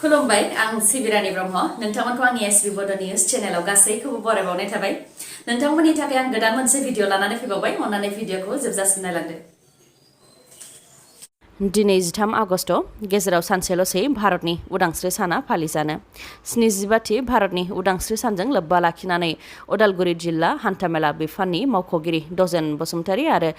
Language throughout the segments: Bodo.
खुलुमबाय आं सिबिरानि ब्रह्म नोंथांमोनखौ आंनि एसबी बड' निउज चेनेलाव गासैखौबो बरायबावनाय थाबाय नोंथांमोननि थाखाय आं गोदान मोनसे भिडिअ लानानै फैबावबाय अन्नानै भिडिअखौ जोबजासिम नायलांदो दिनै 13 आगस्ट गेजेराव सानसेल'सै भारतनि उदांस्रि साना फालिजानो 75थि भारतनि उदांस्रि सानजों लोब्बा लाखिनानै उदालगुरि जिल्ला हान्थामेला बिफाननि मावख'गिरि दजेन बसुमतारी आरो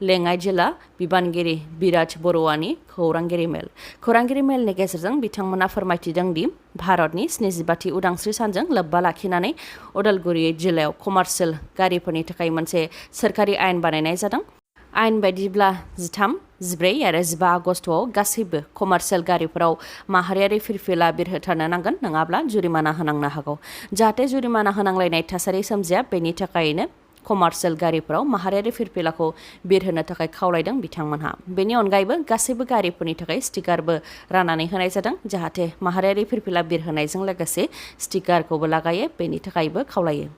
लेङाइ जिल्ला बिबानगिरि बिराज बर'आनि खौरांगिरि मेलनि गेजेरजों बिथांमोना फोरमायथिदों दि भारतनि 75थि उदांस्रि सानजों लोब्बा लाखिनानै उदालगुरि जिल्लायाव कमार्शियेल गारिफोरनि थाखाय मोनसे सोरखारि आयेन बानायनाय जादों। आयेन बायदिब्ला 13, 14 आरो 15 आगस्टआव गासैबो कमार्शियेल गारिफोराव माहारियारि फिरफिला बिरहोथारनो नांगोन नङाब्ला जुरिमाना होनांनो हागौ। जाहाथे जुरिमाना होनांलायनाय थासारि सोमजिया बेनि थाखायनो कमार्शियेल गारिफोराव माहारियारि फिरफिलाखौ बिरहोनो थाखाय खावलायदों बिथांमोनहा। बेनि अनगायैबो गासैबो गारिफोरनि थाखाय स्टिकारबो राननानै होनाय जादों जाहाथे माहारियारि फिरफिला बिरहोनायजों लोगोसे स्टिकारखौबो लागायो बेनि थाखायबो खावलायो।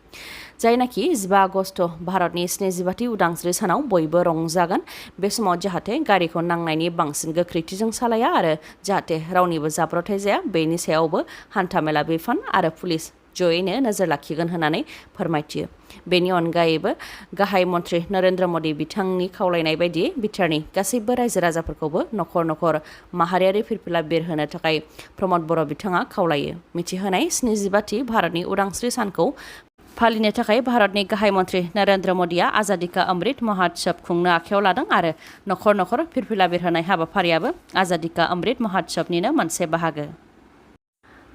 जायनाखि 15 आगस्ट भारतनि 75थि उदांस्रि सानाव बयबो रंजागोन बे समाव जाहाथे गारिखौ नांनायनि बांसिन गोख्रैथिजों सालाया आरो जाहाथे रावनिबो जाब्रथाय जाया बेनि सायावबो हान्थामेला बिफान आरो पुलिस जयैनो नोजोर लाखिगोन होननानै फोरमायथियो। बेनि अनगायैबो गाहाय मन्त्रि नरेन्द्र मदि बिथांनि खावलायनाय बायदियै बिटिआरनि गासैबो रायजो राजाफोरखौबो नखर नखर माहारियारि फिरफिला बिरहोनो थाखाय प्रमद बर' बिथाङा खावलायो। मिथिहोनाय 75थि भारतनि उदांस्रि सानखौ फालिनो थाखाय भारतनि गाहाय मन्त्रि नरेन्द्र मदिया आजादी का अमृत महोत्सव खुंनो आखायाव लादों आरो नखर नखर फिरफिला बिरहोनाय हाबाफारियाबो आजादी का अमृत महोत्सवनिनो मोनसे बाहागो।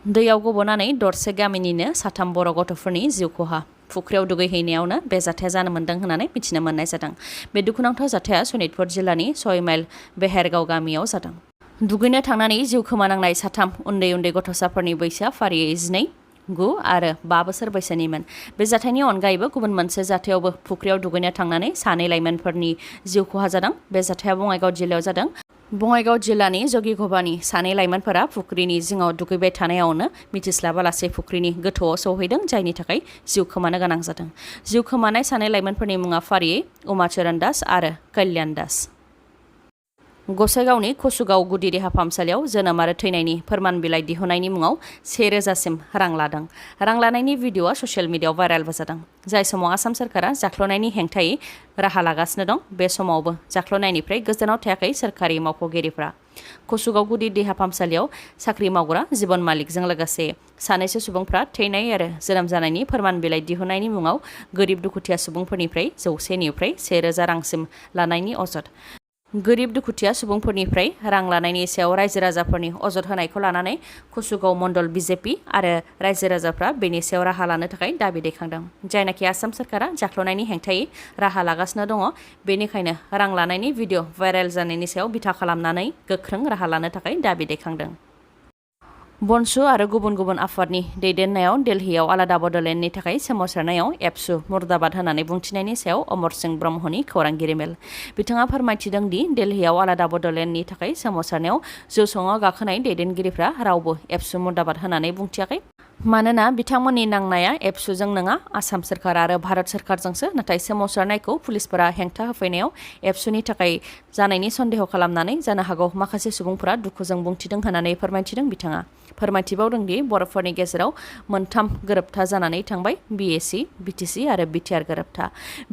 दैयाव गब'नानै दरसे गामिनिनो 3 बर' गथ'फोरनि जिउ खहा फुख्रियाव दुगैहैनायावनो बे जाथाया जानो मोन्दों होननानै मिथिनो मोननाय जादों। बे दुखुनांथाव जाथाया सनितपुर जिल्लानि 6 माइल बेहेरगाव गामियाव जादों। दुगैनो थांनानै जिउ खोमानांनाय 3 उन्दै गथ'साफोरनि बैसोआ फारियै 12, 9 आरो 5 बोसोर बैसोनिमोन। बे जाथायनि अनगायैबो गुबुन मोनसे जाथायावबो फुख्रियाव दुगैनो थांनानै 2 लाइमोनफोरनि जिउ खहा जादों। बे जाथाया बङाइगाव जिल्लायाव जादों। बङाइगाव जिल्लानि जगिघबानि 2 लाइमोनफोरा फुख्रिनि जिङाव दुगैबाय थानायावनो मिथिस्लाबालासे फुख्रिनि गोथौआव सौहैदों जायनि थाखाय जिउ खोमानो गोनां जादों। जिउ खोमानाय 2 लाइमोनफोरनि मुङा फारियै उमाचरण दास आरो कल्याण दास। गसाइगावनि कसुगाव गुदि देहा फाहामसालियाव जोनोम आरो थैनायनि फोरमान बिलाइ दिहुननायनि मुङाव 1000 सिम रां लादों। रां लानायनि भिडिअ'आ ससियेल मिडियायाव भाइरेलबो जादों। जाय समाव आसाम सरकारा जाख्ल'नायनि हेंथायै राहा लागासिनो दं बे समावबो जाख्ल'नायनिफ्राय गोजानाव थायाखै सोरखारि मावख'गिरिफ्रा। कसुगाव गुदि देहा फाहामसालियाव साख्रि मावग्रा जिबन मालिकजों लोगोसे 2 सुबुंफ्रा थैनाय आरो जोनोम जानायनि फोरमान बिलाइ दिहुननायनि मुङाव गोरिब दुखुथिया सुबुंफोरनिफ्राय 100निफ्राय 1000 रांसिम लानायनि अजद। गोरिब दुखुथिया सुबुंफोरनिफ्राय रां लानायनि सायाव रायजो राजाफोरनि अजद होनायखौ लानानै कसुगाव मण्डल बिजेपि आरो रायजो राजाफ्रा बेनि सायाव राहा लानो थाखाय दाबि दैखांदों। जायनाखि आसाम सरकारा जाख्ल'नायनि हेंथायै राहा लागासिनो दङ बेनिखायनो रां लानायनि भिडिअ' भाइरेल जानायनि सायाव बिथा खालामनानै गोख्रों राहा लानो थाखाय दाबि दैखांदों। बनसु आरो गुबुन आफादनि दैदेननायाव दिल्लीयाव आलादा बड'लेण्डनि थाखाय सोमावसारनायाव एबसु मुर्दाबाद होननानै बुंथिनायनि सायाव अमर सिंह ब्रह्मनि खौरांगिरि मेल। बिथाङा फोरमायथिदों दि दिल्लीयाव आलादा बड'लेण्डनि थाखाय सोमावसारनायाव जौसाङाव गाखोनाय दैदेनगिरिफ्रा रावबो एबसु मुर्दाबाद होननानै बुंथियाखै। मानोना बिथांमोननि नांनाया एबसुजों नङा आसाम सरकार आरो भारत सरकारजोंसो नाथाय सोमावसारनायखौ पुलिसफोरा हेंथा होफैनायाव एबसुनि थाखाय जानायनि सन्देह खालामनानै जानो हागौ माखासे सुबुंफोरा दुखुजों बुंथिदों होननानै फोरमायथिदों बिथाङा। फोरमायथिबावदों दि बर'फोरनि गेजेराव 3 गोरोबथा जानानै थांबाय बिएसि, बिटिसि आरो बिटिआर गोरोबथा।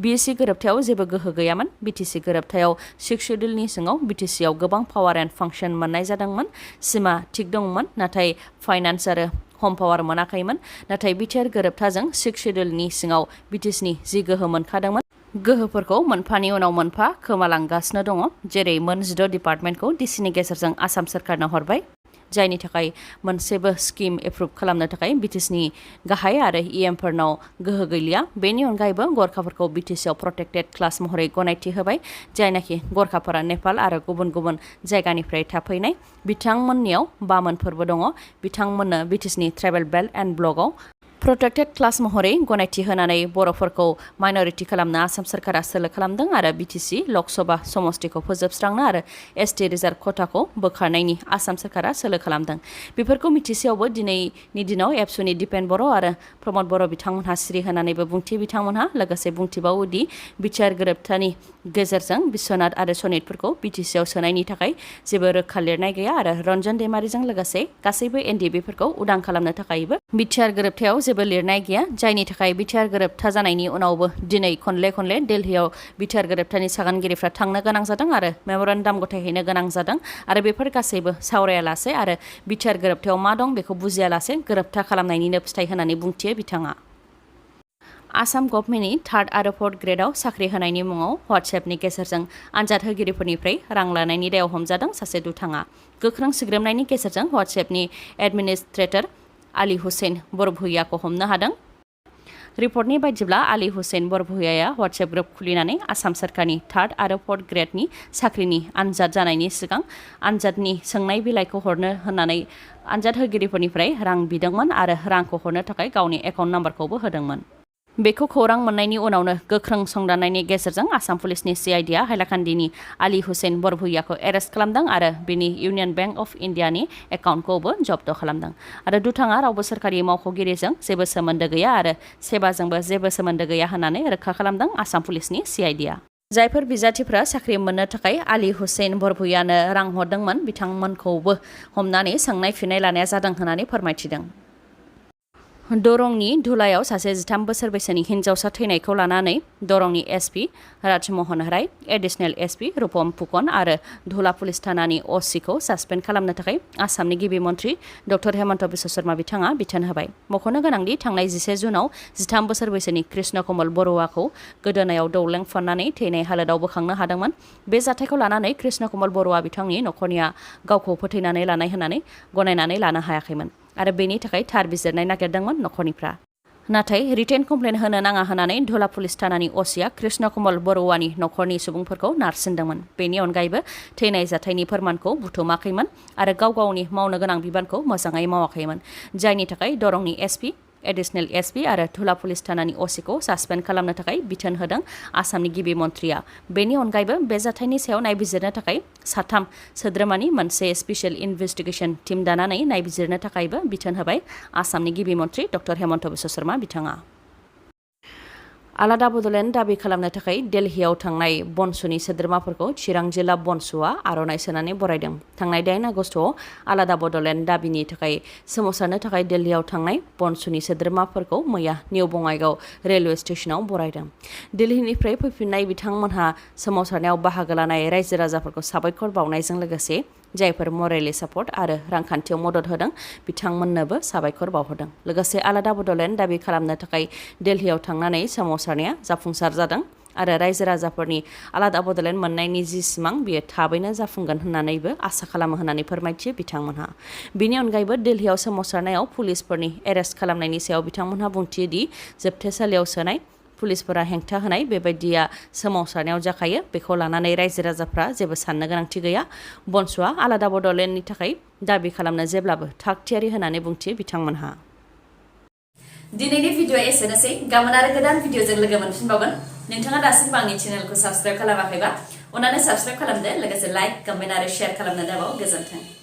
बिएसि गोरोबथायाव जेबो गोहो गैयामोन। बिटिसि गोरोबथायाव 6 शेड्युलनि सिङाव बिटिसियाव गोबां पावार एन्ड फांसन मोननाय जादोंमोन। सिमा थिग दंमोन नाथाय फाइनान्स आरो हम पावार मोनाखैमोन। नाथाय बिटिआर गोरोबथाजों 6 शेड्युलनि सिङाव बिटिसिनि जि गोहो मोनखादोंमोन गोहोफोरखौ मोनफानि उनाव मोनफा खोमालांगासिनो दङ। जेरै 16 डिपार्टमेन्टखौ डिसिनि गेजेरजों आसाम सरकारनो हरबाय। जायनि थाखाय मोनसेबो स्किम एप्रुभ खालामनो थाखाय बिटिसिनि गाहाय आरो इएमफोरनाव गोहो गैलिया। बेनि अनगायैबो गरखाफोरखौ बिटिसिआव प्रटेक्टेड क्लास महरै गनायथि होबाय। जायनाखि गरखाफोरा नेपाल आरो गुबुन जायगानिफ्राय थाफैनाय बिथांमोननियाव बामोनफोरबो दङ। बिथांमोननो बिटिसिनि ट्राइबेल बेल्ट एन्ड ब्लकआव प्रोटेक्टेड क्लास महरै गनायथि होनानै बर'फोरखौ माइनरिटि खालामनो आसाम सरकारा सोलो खालामदों आरो बिटिसि लकसभा समस्तिखौ फोजोबस्रांनो आरो एसटि रिजार्भ खथाखौ बोखारनायनि आसाम सरकारा सोलो खालामदों। बेफोरखौ मिथिसेयावबो दिनैनि दिनाव एबसुनि दिपेन बर' आरो प्रमद बर' बिथांमोनहा सिरि होनानैबो बुंथि बिथांमोनहा लोगोसे बुंथिबावो दि बिटिआर गोरोबथानि गेजेरजों बिश्वनाथ आरो सनितफोरखौ बिटिसिआव सोनायनि थाखाय जेबो रोखा लिरनाय गैया आरो रन्जन दैमारिजों लोगोसे गासैबो एनडिबिफोरखौ उदां खालामनो थाखायबो बिटिआर गोरोबथायाव जेबो लिरनाय गैया, जायनि थाखाय बिटिआर गोरोबथा जानायनि उनावबो दिनै खनले दिल्लीयाव बिटिआर गोरोबथानि सागानगिरिफ्रा थांनो गोनां जादों आरो मेम'रेन्डाम गथायहैनो गोनां जादों आरो बेफोर गासैबो सावरायालासे आरो बिटिआर गोरोबथायाव मा दं बेखौ बुजियालासे गोरोबथा खालामनायनिनो फिथाइ होननानै बुंथियो बिथाङा। आसाम गभर्नमेन्टनि थार्ड आरो फर्थ ग्रेडआव साख्रि होनायनि मुङाव व्हाट्सएपनि गेजेरजों आनजाद होगिरिफोरनिफ्राय रां लानायनि दायाव हमजादों सासे दुथाङा। गोख्रों सिग्रोमनायनि गेजेरजों व्हाट्सएपनि एडमिनिस्ट्रेटर आली हुसैन बरभुइयाखौ हमनो हादों। रिपर्टनि बायदिब्ला आली हुसैन बरभुइयाया व्हाट्सएप ग्रुप खुलिनानै आसाम सरकारनि थार्ड आरो फर्थ ग्रेडनि साख्रिनि आनजाद जानायनि सिगां आनजादनि सोंनाय बिलाइखौ हरनो होननानै आनजाद होगिरिफोरनिफ्राय रां बिदोंमोन आरो रांखौ हरनो थाखाय गावनि एकाउन्ट नाम्बारखौबो होदोंमोन। बेखौ खौरां मोननायनि उनावनो गोख्रों संदाननायनि गेजेरजों आसाम पुलिसनि सिआइडिआ हाइलाकान्दिनि आली हुसैन बरभुइयाखौ एरेस्ट खालामदों आरो बिनि इउनियन बैंक अफ इन्डियानि एकाउन्टखौबो जब्द खालामदों आरो दुथाङा रावबो सोरखारि मावख'गिरिजों जेबो सोमोन्दो गैया आरो सेबाजोंबो जेबो सोमोन्दो गैया होननानै रोखा खालामदों आसाम पुलिसनि सिआइडिआ। जायफोर बिजाथिफ्रा साख्रि मोननो थाखाय आली हुसैन बरभुइयानो रां हरदोंमोन बिथांमोनखौबो हमनानै सोंनाय फिननाय लानाया जादों होननानै फोरमायथिदों। दरंनि धुलायाव सासे 13 बोसोर बैसोनि हिन्जावसा थैनायखौ लानानै दरंनि एसपि राजमहन राय, एडिशनेल एसपि रुपम फुकन आरो धुला पुलिस थानानि असिखौ सासपेन्ड खालामनो थाखाय आसामनि गिबि मन्थ्रि डक्टर हेमन्त बिश्व शर्मा बिथाङा बिथोन होबाय। मख'नो गोनांदि थांनाय 11 जुनाव 13 बोसोर बैसोनि कृष्ण कमल बरुवाखौ गोदोनायाव दौलें फननानै थैनाय हालोदाव बोखांनो हादोंमोन। बे जाथायखौ लानानै कृष्ण कमल बरुवा बिथांनि नखरनिया गावखौ फोथैनानै लानाय होननानै गनायनानै लानो हायाखैमोन आरो बेनि थाखाय थार बिजिरनाय नागिरदोंमोन नखरनिफ्रा। नाथाय रिटेन कमप्लेन होनो नाङा होननानै धुला पुलिस थानानि असिया कृष्ण कमल बरुवानि नखरनि सुबुंफोरखौ नारसिनदोंमोन। बेनि अनगायैबो थैनाय जाथायनि फोरमानखौ बुथुमाखैमोन आरो गावनि मावनो गोनां बिबानखौ मोजाङै मावाखैमोन, जायनि थाखाय दरंनि एसपि, एडिशनेल एसपि आरो धुला पुलिस थानानि असिखौ सासपेन्ड खालामनो थाखाय बिथोन होदों आसामनि गिबि मन्थ्रिया। बेनि अनगायैबो बे जाथायनि सायाव नायबिजिरनो थाखाय 3 सोद्रोमानि मोनसे स्पेसियेल इनभेस्टिगेशन टीम दानानै नायबिजिरनो थाखायबो बिथोन होबाय आसामनि गिबि मन्थ्रि डक्टर हेमन्त बिश्व शर्मा बिथाङा। आलादा बड'लेण्ड दाबि खालामनो थाखाय दिल्लीयाव थांनाय बनसुनि सोद्रोमाफोरखौ चिरां जिल्ला बनसुआ आर'नाइ सोनानै बरायदों। थांनाय 8 आगस्टआव आलादा बड'लेण्ड दाबिनि थाखाय सोमावसारनो थाखाय दिल्लीयाव थांनाय बनसुनि सोद्रोमाफोरखौ मैया निउ बङाइगाव रेलवे स्टेशनाव बरायदों। दिल्लीनिफ्राय फैफिननाय बिथांमोनहा सोमावसारनायाव बाहागो लानाय रायजो राजाफोरखौ साबायखर बावनायजों लोगोसे जायफोर मरेलि सापर्ट आरो रांखान्थियाव मदद होदों बिथांमोननोबो साबायखर बावहरदों। लोगोसे आलादा बड'लेण्ड दाबि खालामनो थाखाय दिल्लीयाव थांनानै सोमावसारनाया जाफुंसार जादों आरो रायजो राजाफोरनि आलादा बड'लेण्ड मोननायनि जि सिमां बियो थाबैनो जाफुंगोन होननानैबो आसा खालामो होननानै फोरमायथियो बिथांमोनहा। बिनि अनगायैबो दिल्लीयाव सोमावसारनायाव पुलिसफोरनि एरेस्ट खालामनायनि सायाव बिथांमोनहा बुंथियो दि जोबथेसालियाव सोनाय पुलिसफोरा हेंथा होनाय बेबायदिया सोमावसारनायाव जाखायो, बेखौ लानानै रायजो राजाफ्रा जेबो साननो गोनांथि गैया। बनसुआ आलादा बड'लेण्डनि थाखाय दाबि खालामनो जेब्लाबो थाग थियारि होननानै बुंथियो बिथांमोनहा। दिनैनि भिडिअ'आ एसेनोसै। गाबोन आरो गोदान भिडिअ'जों लोगो मोनफिनबावगोन। नोंथाङा दासिमबो आंनि चेनेलखौ साबस्क्राइब खालामाखैबा अन्नानै साबस्क्राइब खालामदो, लोगोसे लाइक, कमेन्ट आरो शेयार खालामनो दाबाव। गोजोन्थों।